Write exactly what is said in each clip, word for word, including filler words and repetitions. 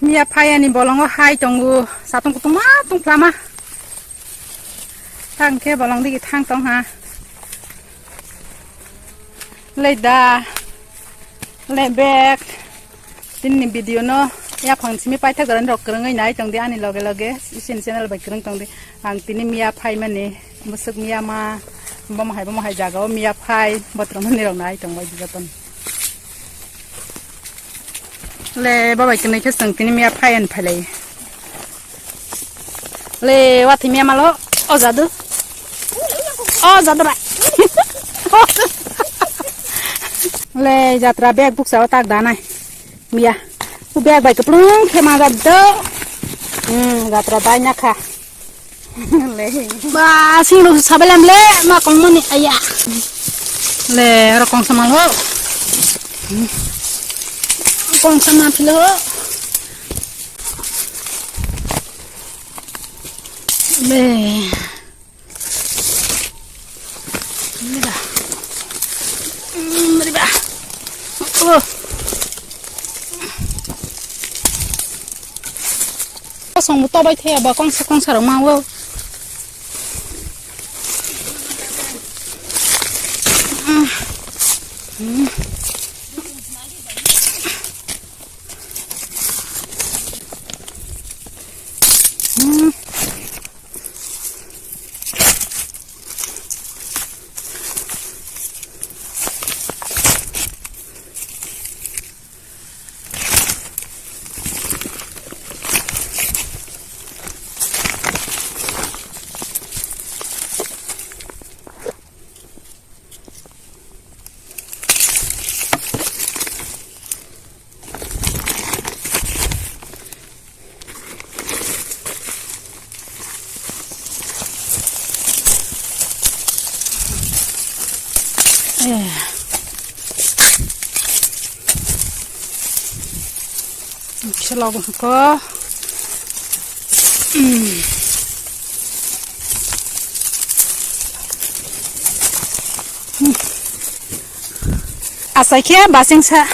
Miya phai ani bolongo hai tongo, satung kutung ma tong phlama. Tang khe bolong digi thang tong ha. Lei da, lei bag. Tini video no yaphang simi paithak rok kwrwngwi nai tong di ani loge loge. Isin channel bai kwrwng tong di. Ang tini miya phai mani, bwswk miya ma, bomo hai bomo hai jaga o miya phai, bothrom hani rok nai tong bai di jotono. Le, babai kwnwi khe chwng tini miya phai ani phailai. Le, wathi miya malo, o jadu. O jadu bai. Le, jatra bag buksa o tak danai. Miya. U bag bai kwplung khe ma jadu. Hmm, jatra dai na kha. Le. Ba, sing rok sabai lam le, ma kong mani, aya. Le, aro kong sama lo. Kong sama philo. Le. Mira. Mm, mira. Oh. Kosong bo tobai thaya ba kongsa kongsa rok ma o. Eh. Kisa logo ko. Hmm. Asai khe basing sa.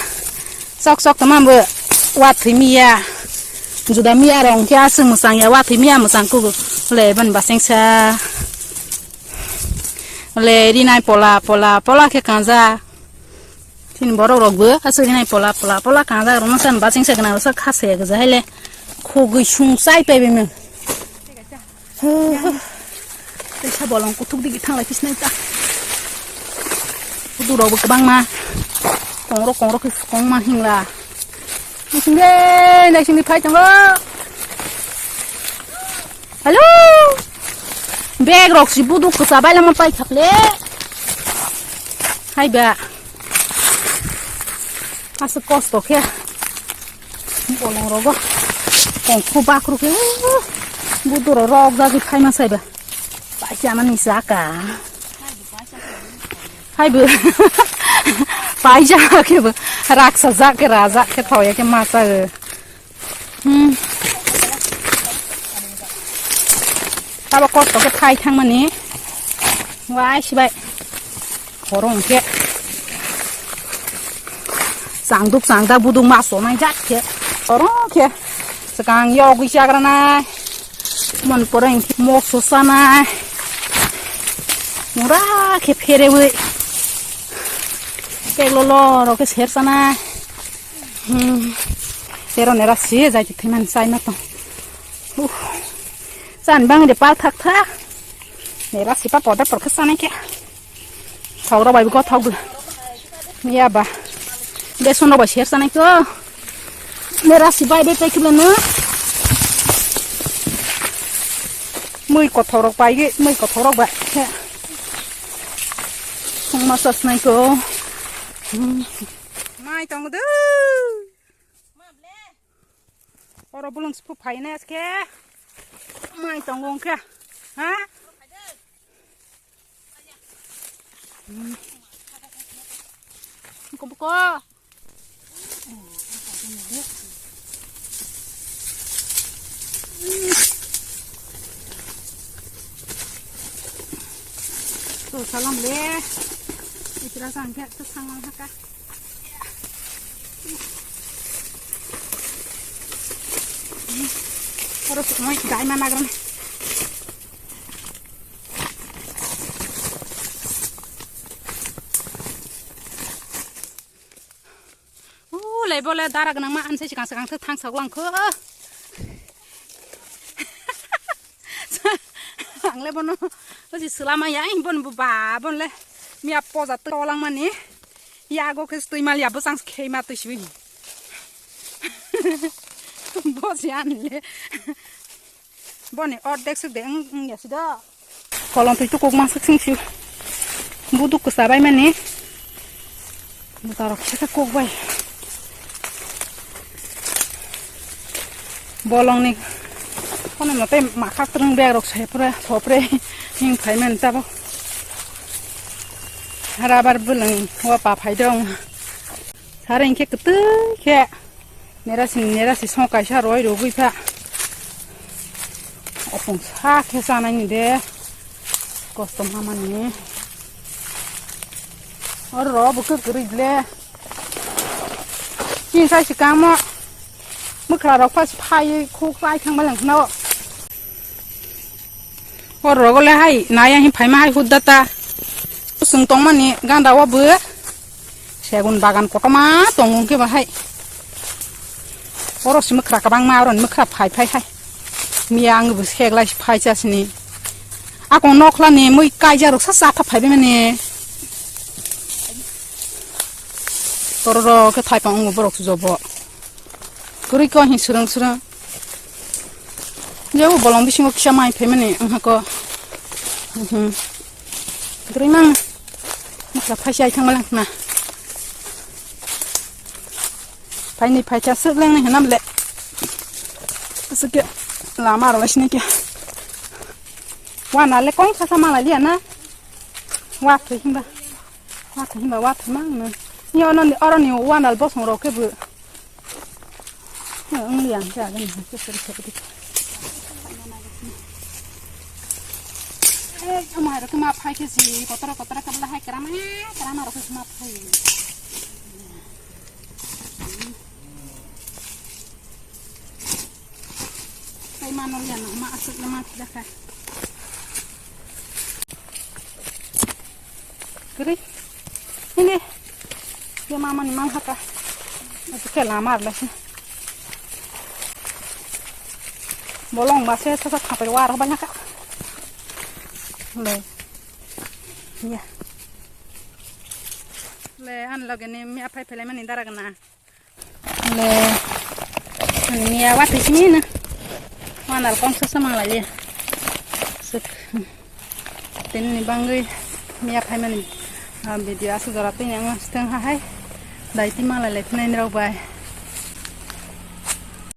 Sok sok tama bo wathwi miya. Juda miya rong khe aswk mwsang ya wathwi miya mwsang kugo. Le ban basing sa. Le rinai pola pola pola khe kanja. Tin borok rok bo aswk rinai pola pola pola kanja rong san basing sa gana sa khase gja hele. Khogwi sung chai pai bimung. Teisa bolong kuthuk digi thanglai phisnai ta. Kudu rok bo kwbangma. Kongrok kongrok khe kongma hingla. Naisingdi, naisingdi phai tongo. Hello. Bag rok si budu kwsa bailama pai thakle. Hai ba. Aswk kosto khe. Bolong rogo. Kongkhu bakru khe. Buduro rok jagwi phaima saiba. Paisa mani saka. Haibo. Paisa khe bo. Raksa jak khe rajak khe thoya khe masa. Hmm. Abo kosto khe phai thangmani. Wai sibai. Khorong khe. Changduk changda buduk ma sonai jak khe. Khorong khe. Swkang yogwi chagranai. Mon poreng khe moso sanai. Mura khe pherewi. Kek lolo rok khe ser sanai. Hmm. Tero nera si jai thai man sai ma tong. Uh. Chan bang de pa thak thak. Nera si pa poda por khe sanai khe. Thau rok bai bo thau bo. Ya ba. Beson rok bai ser sanai ko. Nera si bai de tai khe no. Mui kothok rok bai ge, mui kothok rok bai. Song ma sas nai ko. Hmm. Mai tong du. Oro bulung siphu phaina aske. Mai tongo wngkhe. Ha? Buko, buko. To salam le. Itra sangkhe to sanglang haka. Oro sumai dai ma nagrang. U le bole dara gnang ma anse sikang sikang thang sak lang kho. Ang le bono, o si selama ya, i bon bu ba, bon le. Miya poja to lang mani. Ya go khe tui mal ya bo chang khe ma tui sui. Bo si an le. Boni ordek suk de, ang, ang ya si da. Kolong tui tu kok ma suk sing si. Bu duk sa bai mani. Butarok se kok bai. Bolongni kono mote makha twrwng bag rok se pura sopre hing phai man tabo. Rabar bwlwng wa pa phai dong. Sare hingke kwtwi khe. Nera sing nera si song kaisa roi rogwi pha. Opung sa khe sanai ni de. Kosto mamani. Oro ro bo khe kwrwi le. Chini sai si kamo. Mwkhra rok phas phai khuk phai thang balang khna. Oro rogo le hai naya hi phaima hai hudda ta. Sung tongmani ganda o bo. Segun bagan kotorma tongo hwnkhe bahai. Oro si mwkhra kwbangma, oro ni mwkhra phai phai hai. Miya ang bo seglai phai chasini. Ako nokla ni mui kaija rok sa sa tha phai mani. Tororo khe thaipang ongo borok jobo. Kwrwi ko hin swrwng swrwng. Je o bolong bisingo kisa mai phaimani wngkha ko. Mhm. Kwrwi mang. Mokla phaisa ai thangma lang na. Phaini phaisa swk lang ni hinam le. Aswk lama rw sini kya. Wana le kong kha sama la liya na. Wa thwi himba. Wa thwi himba wa thwi mang na. Ni ono ni oro ni wana bosong rok khe bo. Ang liang ja gani ke seri seri. Eh, amai rok ma phai khe si kotor kotor kabla hai krama krama rok ma phai. Tei mano lian no ma asuk no ma phila kha. Kiri. Ini. Dia mama ni mang haka. Itu ke lamar lah sih. Bolong ba se sasa thapai war ba nyaka. Le. Ya. Le an lage ni mi apai pele mani daragna. Le, ani miya wa thai sini na. Wanal kong sa samang lai ya. Sut. Tini ni bangwi miya phai mani, ah, video asu jora tini ang steng ha hai. Dai ti malai lai tini ni rok bai.